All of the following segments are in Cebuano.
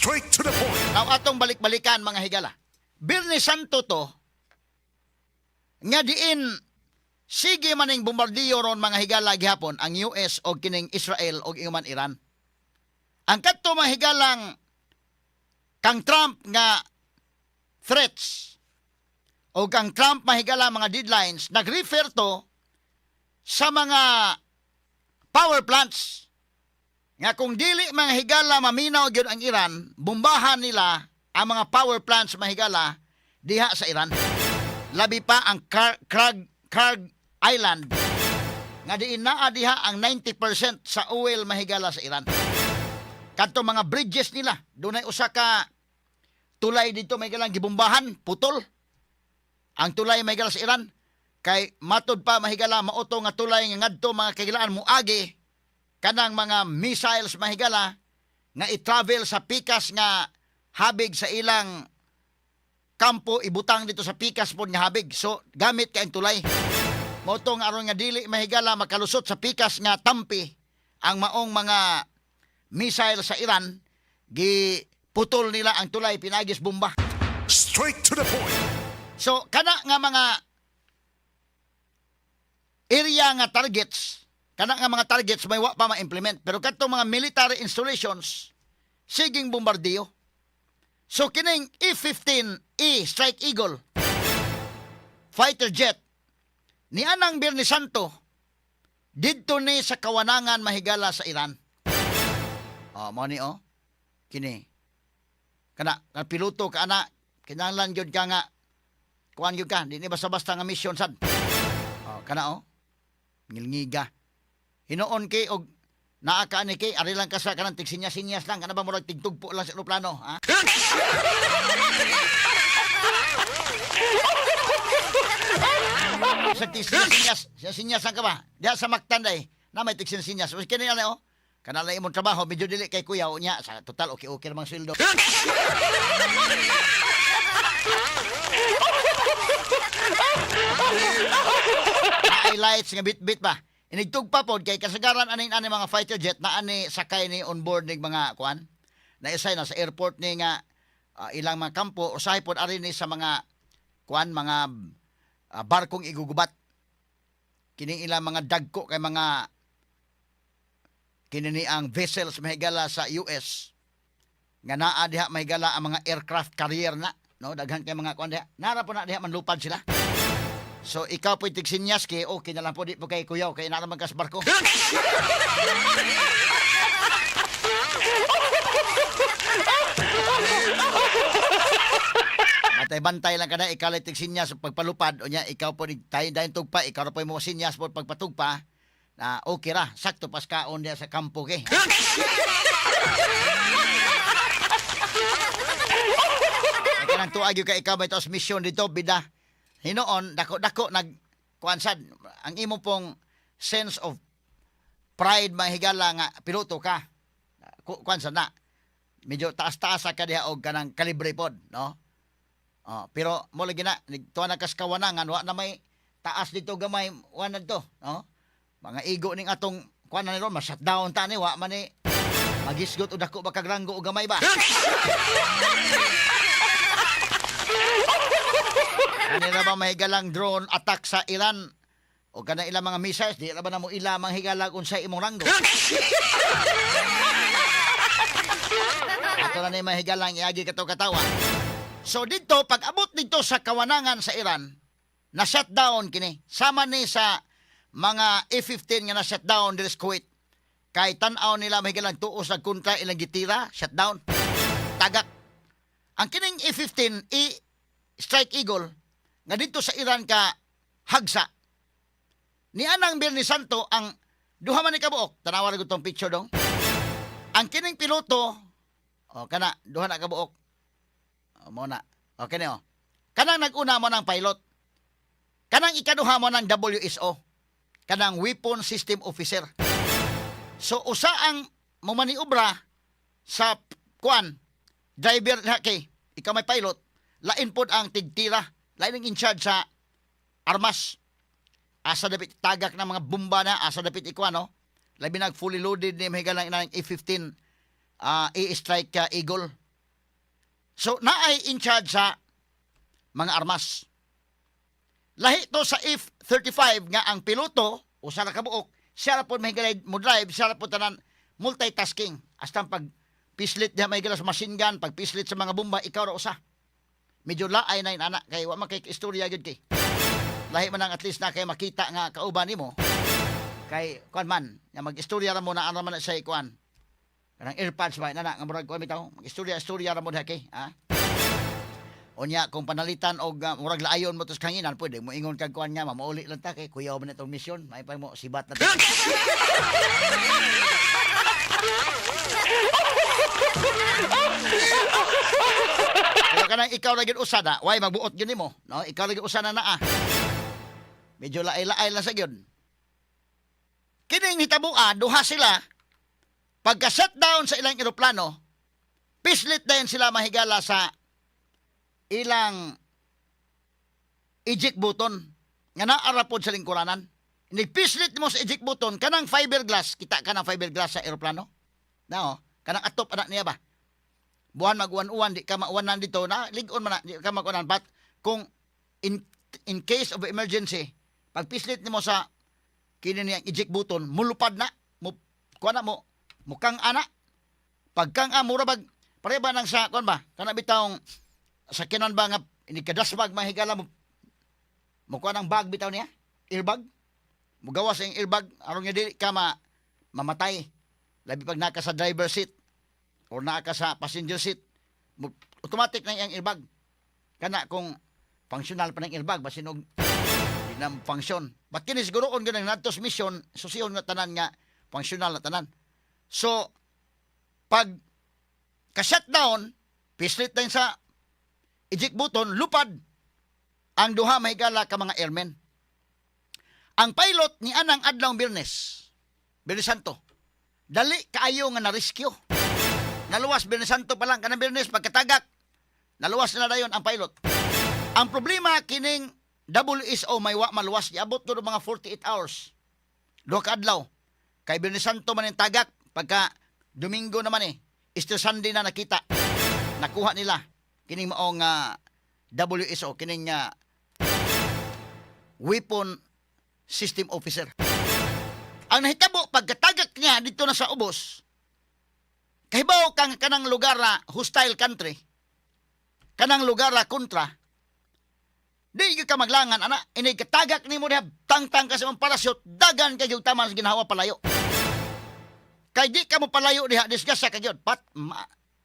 Straight to the point. Now atong balik-balikan, mga higala. Biyernes Santo to nga diin sige maning bombardiyo ron, mga higala, gihapon ang US o kining Israel o ingon man Iran. Ang kadto, mga higalang, kang Trump nga threats o kang Trump, mahigala, mga deadlines, nag-refer to sa mga power plants nga kung dili, mga higala, maminaw gyud ang Iran, bombahan nila ang mga power plants, mahigala, diha sa Iran. Labi pa ang Kharg Island nga diin naa diha ang 90% sa oil, mahigala, sa Iran. Kadto mga bridges nila, dunay usa ka tulay dito, may galang, gibombahan, putol. Ang tulay, may sa Iran kay matod pa, mahigala, mao to nga tulay nga ngadto, mga kahigalaan, muagi kanang mga missiles, mahigala, nga i-travel sa pikas nga habig sa ilang kampo, ibutang dito sa pikas pod nga habig. So gamit kay ang tulay. Mao to nga aron nga dili, mahigala, makalusot sa pikas nga tampi ang maong mga missile sa Iran, giputol nila ang tulay pinaagis bomba. Straight to the point. So kana nga mga area nga targets, kana nga mga targets may wa pa ma-implement, pero kadtong mga military installations siging bombardiyo. So kining F-15E Strike Eagle fighter jet ni anang Biyernes Santo didto ni sa kawanangan, mahigala, sa Iran. Oh, mo ni oh. Kini. Kana, nga piloto ka ana, kinahanglan gyud ka nga kuan gyud ka, di ni basta-basta nga mission sad. Oh, kana oh. Ngilngiga. Hinuon kay og naa ka ani kay ari lang ka sa kanang tigsinyas-sinyas lang kana ba, murag tigtugpo lang sa eroplano, ha? Sa tigsinyas, sinyas lang ka ba? Diha sa Mactan day, na may tigsinyas. Kini ano oh. Kana lang imong trabaho, medyo dili kay kuya unya sa total okay okay namang sweldo. Naay lights nga bit-bit ba. Inigtugpa pod kay kasagaran aning ani mga fighter jet na ani sakay ni on board ning mga kuan. Na isay na sa airport ni nga ilang mga kampo, usahay pod ari ni sa mga kuan, mga barkong igugubat. Kining ilang mga dagko kay mga kini ni ang vessels, mahigala, sa US nga naa diha, mahigala, ang mga aircraft carrier na, no? Daghan kay mga kuan diha, nara po na diha manlupad sila. So ikaw po tigsinyas kay okay na lang po, di po kay kuyaw kay naa man kas barko. Bantay-bantay lang ka na, ikaw lang tigsinyas sa pagpalupad, o niya, ikaw po, tayo dahil tugpa, ikaw ra po mo sinyas po pagpatugpa, na okay ra, sakto pas kaon diya sa kampo ke. Kaya kanang tuag yung ka ikaw may taos mission dito, bida. Hinoon, dako-dako, nag, kuan sad, ang imo pong sense of pride, mahigala, nga piloto ka. Kuan sad na. Medyo taas-taas ka diha og kanang kalibre pod, no? Oh, pero mo lagi na tuwa na kas kawanangan, wa na may taas dito gamay, wa na dito, no? Mga igo ning atong kuan na ni ron, ma-shutdown ta ni, wa man ni magisgot o dako ba kag ranggo o gamay ba. Ani ra ba mahigalang drone attack sa Iran o kana ilang mga missiles, di ra ba na mo ila manghigalag unsay imong ranggo? Ato na ni mahigalang iagi kato katawa. So dito, pag abot dito sa kawanangan sa Iran, na shutdown kini. Sama ni sa mga F-15 nga na shutdown diri sa Kuwait. Kay tan-aw nila, mahigalang, tuos nag kontra ilang gitira, shutdown. Tagak. Ang kining F-15 E Strike Eagle nga dito sa Iran ka hagsa. Ni anang Biyernes Santo ang duha man ni kabuok. Tanawa ra gud tong picture dong. Ang kining piloto, oh, kana duha na kabuok. Oh, mo na. Okay ni oh. Kanang nag-una mo ng pilot. Kanang ikaduha mo ng WSO. Kanang Weapon System Officer. So usa ang momaniobra sa kuan driver na kay ikaw may pilot, lain pod ang tigtira, lain ang in charge sa armas. Asa dapit tagak ng mga bomba na, asa dapit ikuan, no? Labi nag fully loaded ni mahigalang inang F-15 A Strike Eagle. So naay in charge sa mga armas. Lahi to sa F-35 nga ang piloto usa ra ka buok, siya ra pod mahigalay mo drive, siya ra pod tanan multitasking. Hasta pag pislit diha may sa machine gun, pag pislit sa mga bomba, ikaw ra usa. Medyo laay na yun, anak, kay wa man kay istorya gyud kay. Lahi man ang at least na kay makita nga kauban nimo. Kay kuan man, nga mag-istorya ra mo na ano man na sa kuan. Kanang earpods ba na nga murag kuan bitaw, mag-istorya istorya ra mo diha kay, ha? Unya kung panalitan og murag laayon mo tos kanginan, pwede mo ingon kag kuan nga mauli lang ta kay kuyaw man itong misyon, may pa mo sibat na to. Pero kanang ikaw ra gyud usa na, way magbuot gyud nimo, no? Ikaw ra gyud usa na naa. Medyo laay-laay lang sa gyud. Kining hitaboa, duha sila. Pagka shutdown sa ilang eroplano, pislit dayon sila mahigala sa ilang eject button nga naara pod sa lingkuranan. Nigpislit mo sa eject button kanang fiberglass, kita kanang fiberglass sa eroplano. Nao, kanang atop anak niya ba? Buwan mag-uwan-uwan, di ka mauwanan dito, na lig-on man na, di ka mag-uwanan. But kung in case of emergency, pag pislit nimo sa kini niyang eject button, mulupad na, mo kuha na mo, mukang ana. Pagkang a, mura bag, pare ba nang sa, kuan ba, kana bitawng, sa kinan ba nga, inikadasbag mahigala mo, mukuha ng bag bitaw niya, airbag, mugawas ang airbag, aron nga dili ka mamatay. Labi pag naka sa driver seat, or naa ka sa passenger seat, automatic na iyang airbag. Kana kung functional pa ng airbag, basin og di na function. But kini siguro on ganang natos mission, susiyon nga tanan nga functional na tanan. So, pag ka-shutdown, pislit na yun sa eject button, lupad ang duha mahigala ka mga airmen. Ang pilot ni anang adlaw Biyernes, Biyernes Santo, dali kaayo nga na-rescue. Naluwas Biyernes Santo pa lang, kanang Biyernes pagkatagak, naluwas na dayon ang pilot. Ang problema kining WSO may wa maluwas, giabot to mga 48 hours. Duha ka adlaw. Kay Biyernes Santo man yung tagak, pagka Domingo naman eh, Easter Sunday na nakita. Nakuha nila kining maong WSO, kining Weapon System Officer. Ang nahitabo pagkatagak niya dito na sa ubos, kahibaw kang kanang lugar na hostile country, kanang lugar na kontra, di gyud ka maglangan ana, ini katagak nimo diha, tangtang ka sa imong parachute, dagan kay gyud tama sa ginhawa palayo. Kay di ka mo palayo diha, disgrasya ka gyud. Pat ma,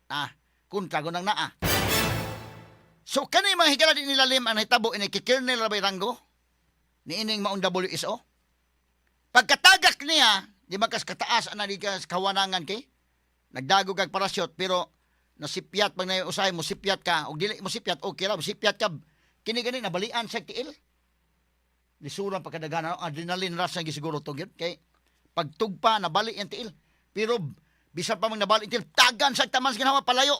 ah, kontra ko nang naa. So kani mga higala di nilalim ang nahitabo ini kay Colonel rabay ranggo ni ining maong WSO. Pagkatagak niya, di makas kataas ana di ka kawanangan kay nagdago kag parachute pero nasipyat pag na usahay mo sipyat ka og dili mo sipyat, okay ra mo sipyat ka, kini gani nabalian sa tiil, lisuran pagkadaghan, adrenaline rush ang gisiguro to gyud kay pagtugpa nabali ang tiil, pero bisan pa mang nabali ang tiil, tagan sa taman sa ginhawa palayo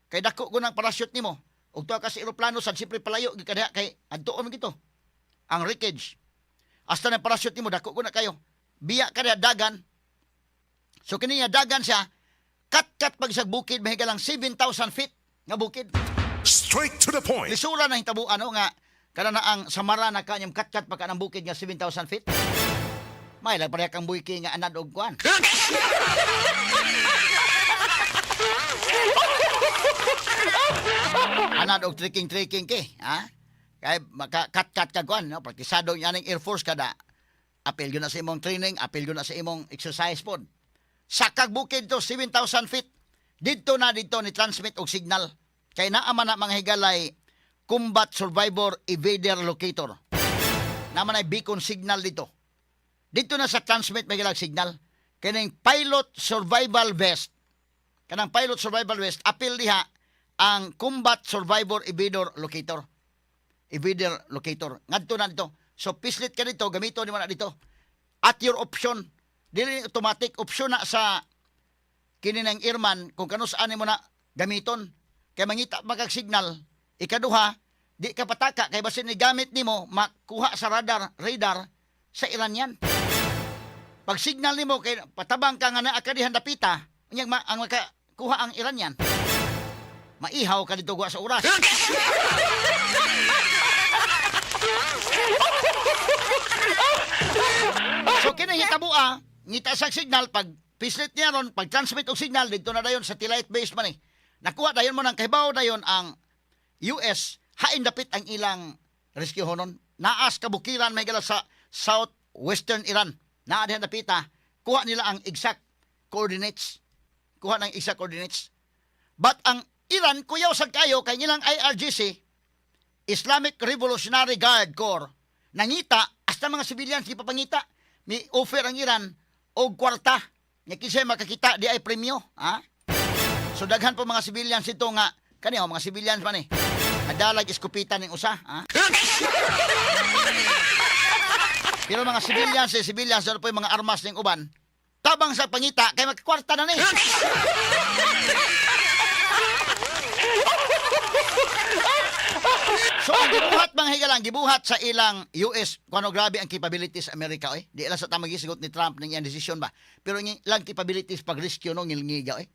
kay dako ko ng parachute nimo ug tuwa ka sa eroplano sad, siyempre palayo gyud ka diha kay adtuon man gito ang wreckage. Hasta na parachute nimo dako ko na kayo, biya ka diha, dagan. So kini nga dagan siya, kat-kat pag sa bukid mahigalang 7,000 feet nga bukid. Straight to the point. Lisura na hitabuan ano nga kana na ang samara na kanyang kat-kat pa ka ng bukid nga 7,000 feet. May lang pareha kang buiki nga anad og kuan. Anad og trekking-trekking ke, ha? Kay maka kat-kat ka kuan, no? Praktisado niya ning Air Force kada. Apil yun na sa imong training, apil yun na sa imong exercise pod. Sakag bukid to 7,000 feet. Didto na didto ni transmit og signal. Kay naa man na mga higalay combat survivor evader locator. Naman ay beacon signal dito. Dito na sa transmit may gilag signal. Kining pilot survival vest. Kanang pilot survival vest apil diha ang combat survivor evader locator. Evader locator. Ngadto na dito. So pislit ka dito, gamito nimo na dito. At your option. Dili automatic, option na sa kini ng airman kung kano saan mo na gamiton. Kay mangita magag signal. Ikaduha, di ka pataka kay basin ni gamit nimo makuha sa radar sa Iranian. Pag signal nimo kay patabang ka nga naa ka dihan dapita, unyag ang makakuha ang Iranian. Maihaw ka dito sa oras. So kini hitabua, ngita sa signal pag pislit niya ron, pag transmit og signal didto na dayon satellite base man eh. Nakuha dayon mo nang kahibaw dayon ang US hain dapit ang ilang rescue honon. Naas kabukiran may gala sa southwestern Iran. Naa diha dapita, kuha nila ang exact coordinates. Kuha ng exact coordinates. But ang Iran kuyaw sad kayo kay ilang IRGC, Islamic Revolutionary Guard Corps, nangita hasta mga civilians di papangita. Mi offer ang Iran og kwarta nga kinsay makakita di ay premyo, ha? So daghan po mga civilians ito nga kani oh, mga civilians man eh. Nadalag iskupita ning usa, ha? Pero mga civilians, eh, civilians doon po yung mga armas ning uban. Tabang sa pangita kay magkwarta na ni. So ang gibuhat, mga higalang, gibuhat sa ilang US, kuno grabe ang capabilities sa Amerika eh. Di lang sa tamang gisugot ni Trump ning iyang desisyon ba. Pero ang ilang capabilities pag rescue no ngilngiga eh.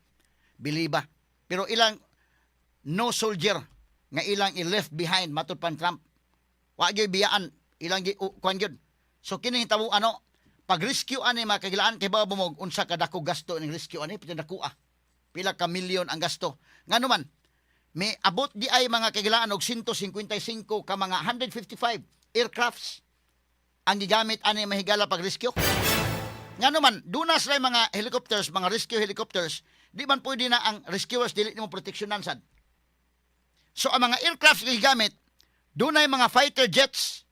Biliba. Pero ilang no soldier nga ilang i-left behind matud pan Trump. Wa gyud biyaan ilang gi kuan gyud. So kini hitabo ano pag rescue ani, mga kagilaan, kay ba bumog unsa ka dako gasto ning rescue ani, pila dako ah. Pila ka milyon ang gasto. Ngano man may abot di ay, mga kagilaan, og 155 ka mga 155 aircrafts ang gigamit ani, mahigala, pag rescue. Ngano man duna sila mga helicopters, mga rescue helicopters, di man pwede na ang rescuers dili nimo proteksyonan sad. So ang mga aircrafts nga gigamit, dunay mga fighter jets,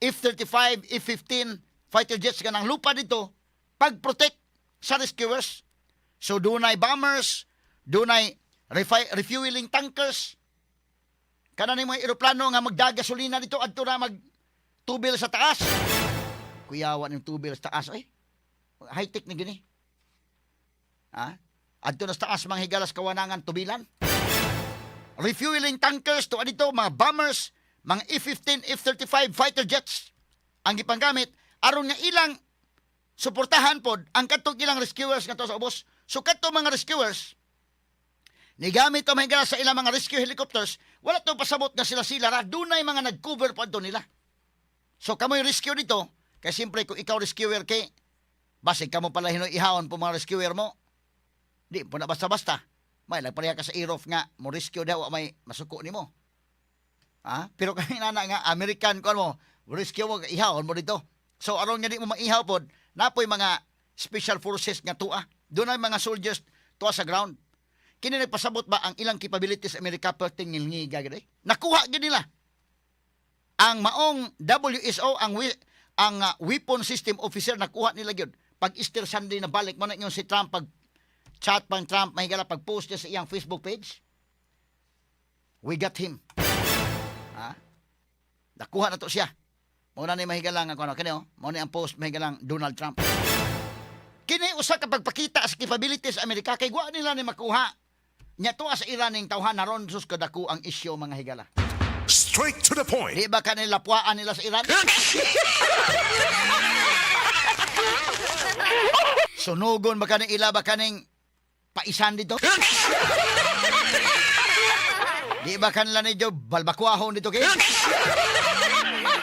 F-35, F-15 fighter jets kanang lupa dito pag-protect sa rescuers. So dunay bombers, dunay refueling tankers. Kana ni mga eroplano nga magdagasolina dito adto na mag tubil sa taas. Kuyawa ning tubil sa taas ay. High-tech ni gini. Ha? Adto na sa taas, mga higalas, kawanangan tubilan. Refueling tankers to dito, mga bombers, mga F-15, F-35 fighter jets ang gipanggamit aron nga ilang suportahan pod ang kadtong ilang rescuers ngadto sa ubos. So kadto mga rescuers nigamit to, mga higala, sa ilang mga rescue helicopters, wala to pasabot nga sila sila ra, dunay mga nag-cover pa adto nila. So kamoy rescue dito, kay siyempre kung ikaw rescuer kay basig kamo pala hinoy ihawon po mga rescuer mo. Di po na basta-basta. May nagpareha ka sa Erof nga mo rescue daw may masuko nimo. Ha? Pero kay nana nga American kuan mo, rescue mo ihawon mo dito. So aron nga di mo maihaw pod, napoy mga special forces nga tua. Dunay mga soldiers tuwa sa ground. Kini nagpasabot ba ang ilang capabilities sa Amerika perting ngilngiga gid eh. Nakuha gid nila ang maong WSO, ang weapon system officer, nakuha nila gyud. Pag Easter Sunday na balik mo na yung si Trump pag chat pang Trump, mahigala, pag post niya sa iyang Facebook page. "We got him." Ha? Nakuha na to siya. Mao na ni, mahigalang, ang kuno kini oh. Mao ni ang post, mahigalang, Donald Trump. Kini usa ka pagpakita sa capabilities sa Amerika kay wa nila ni makuha. Nya tuwa sa Iran ning tawhan ron, sus kadako ang isyu, mga higala. Straight to the point. Di ba kanila puaan nila sa Iran? Sunugon ba kaning ila ba kaning paisan dito? Di ba kanila ninyo balbakwahon dito kay?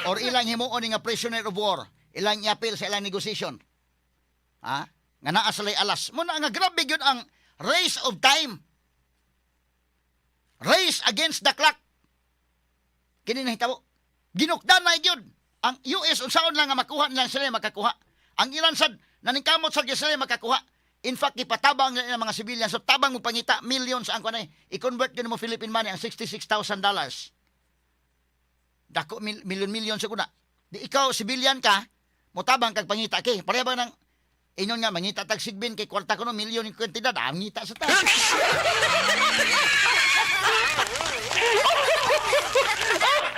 Or ilang himuon nga prisoner of war, ilang iapil sa ilang negotiation. Ha? Nga naa sa alas. Muna nga grabe gyud ang race of time. Race against the clock. Kini nahitabo. Ginukdan na gyud. Ang US unsaon lang nga makuha nilang sila makakuha. Ang Iran sad naningkamot sad gyud sila makakuha. In fact, ipatabang nila ang mga civilian. So tabang mo pangita millions ang kuan eh. I-convert gyud mo Philippine money ang $66,000. Dako milyon-milyon sa kuna. Di ikaw civilian ka, motabang kag pangita kay. Pareha ba nang ingon nga mangita tag sigbin kay kwarta kuno milyon yung kwentidad, ah, ngita sa ta.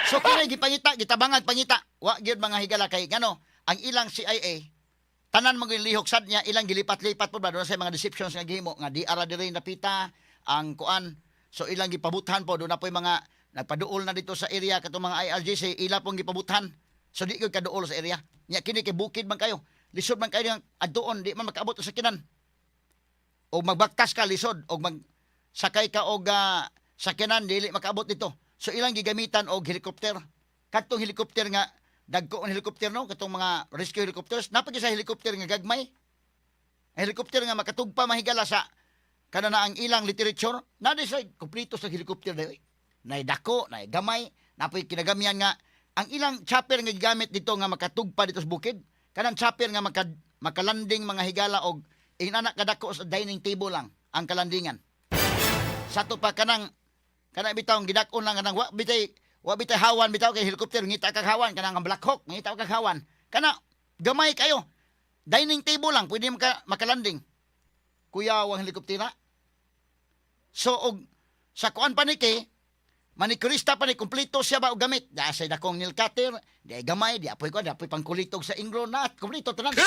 So kini gipangita, gitabangag pangita. Wa gyud, mga higala, kay ngano ang ilang CIA tanan mo lihok sad niya ilang gilipat-lipat po ba doon sa mga deceptions nga gihimo nga di ara diri napita ang kuan. So ilang gipabuthan po doon na po yung mga nagpaduol na dito sa area katong mga IRGC ila pong gipabuthan. So di gyud kaduol sa area. Nya kini kay bukid man kayo. Lisod man kayo nga adtuon, di man makaabot sa sakinan. O magbaktas ka lisod og mag sakay ka og Sakyanan dili makaabot dito. So ilang gigamitan og helicopter. Kadtong helicopter nga dagko ang helicopter, no, katong mga rescue helicopters, naa pa sa helicopter nga gagmay. Ang helicopter nga makatugpa, mahigala, sa kana na ang ilang literature, na di sa kumpleto sa helicopter dayoy. Nay dako, nay gamay, napoy kinagamyan nga ang ilang chopper nga gigamit dito nga makatugpa dito sa bukid. Kanang chopper nga makalanding, mga higala, og inana kadako sa dining table lang ang kalandingan. Sa ato pa kanang kanang bitaw gidak-on lang, kanang wa bitay hawan bitaw, kay helicopter ngita kag hawan, kanang ang Black Hawk ngita kag hawan. Kana gamay kayo. Dining table lang pwede makalanding. Kuyaw ang helicopter na. So og sa kuan pa ni kay manikurista pa ni, kumpleto siya ba og gamit. Di sa dakong nail cutter, di ay gamay, di apoy ko, di apoy pangkulitog sa ingro na, kumpleto tanan.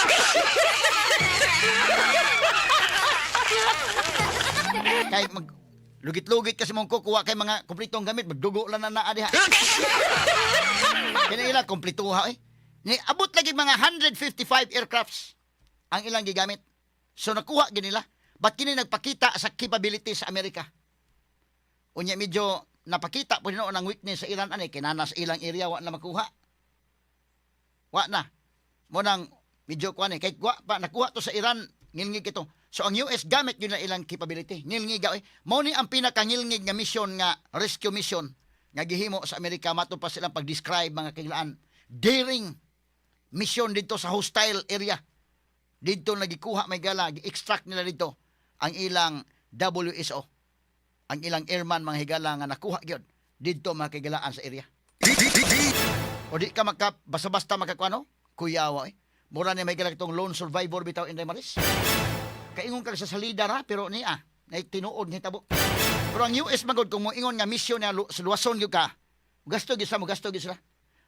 Kay mag lugit-lugit kasi mong kukuha kay mga kumpletong gamit, magdugo lang na naa diha. Kaya ila kumplituha eh. Ni abot lagi mga 155 aircrafts ang ilang gigamit. So nakuha gid nila. But kini nagpakita sa capability sa Amerika. Unya medyo napakita po noon ang weakness sa Iran ani, kinana sa ilang area wa na makuha. Wa na. Mo nang medyo kuan eh kay wa pa nakuha to sa Iran, ngilngig ito. So ang US gamit yun na ilang capability. Ngilngig eh. Mao ni ang pinakangilngig nga mission nga rescue mission nga gihimo sa Amerika, mato pa silang pag-describe, mga kaiglaan. Daring mission dito sa hostile area. Dito nagikuha may gala, gi-extract nila dito ang ilang WSO. Ang ilang airman, mga higala, nga nakuha gyud didto, mga kaigalaan, sa area. O di ka maka basta-basta makakuano, kuyawa eh. Mura ni may gala itong lone survivor bitaw, Inday Maris. Kaingon ka sa salida ra pero ni ah, nay tinuod ni tabo. Pero ang US magod kung moingon nga mission nga sa luwason gyud ka, gasto gyud sa mo, gasto gyud sila.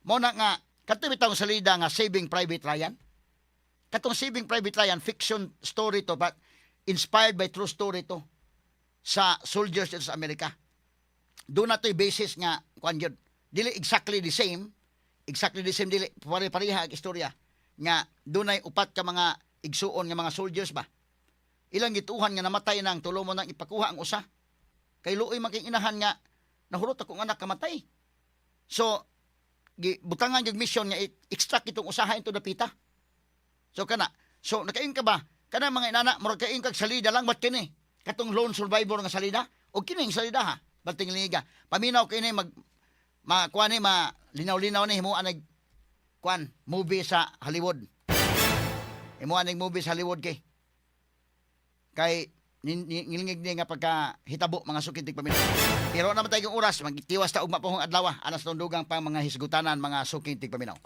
Mo na nga kadto bitaw ang salida nga Saving Private Ryan. Katong Saving Private Ryan, fiction story to but inspired by true story to sa soldiers dito sa Amerika. Doon na to'y basis nga kuan gyud. Dili exactly the same, exactly the same, dili pare-pareha ang istorya nga dunay upat ka mga igsuon nga mga soldiers ba. Ilang gituhan nga namatay na ang tulo, mo nang ipakuha ang usa. Kay luoy man kay inahan nga nahurot akong anak kamatay. So gi butangan yung mission nga extract itong usaha into dapita. So kana, so nakain ka ba? Kana mga inana, murag kain kag salida lang bat kini. Katong lone survivor nga salida o kining salida ha. Bating liga. Paminaw kini mag ma kuan ni, ma linaw-linaw ni, himuan nag kuan movie sa Hollywood. Himuan ning movie sa Hollywood kay ngilngig ni nga pagka hitabo, mga suking tigpaminaw. Pero naman tayong oras, magtiwas ta ugma pohong adlaw, alas tundugang pang mga hisgutanan, mga suking tigpaminaw.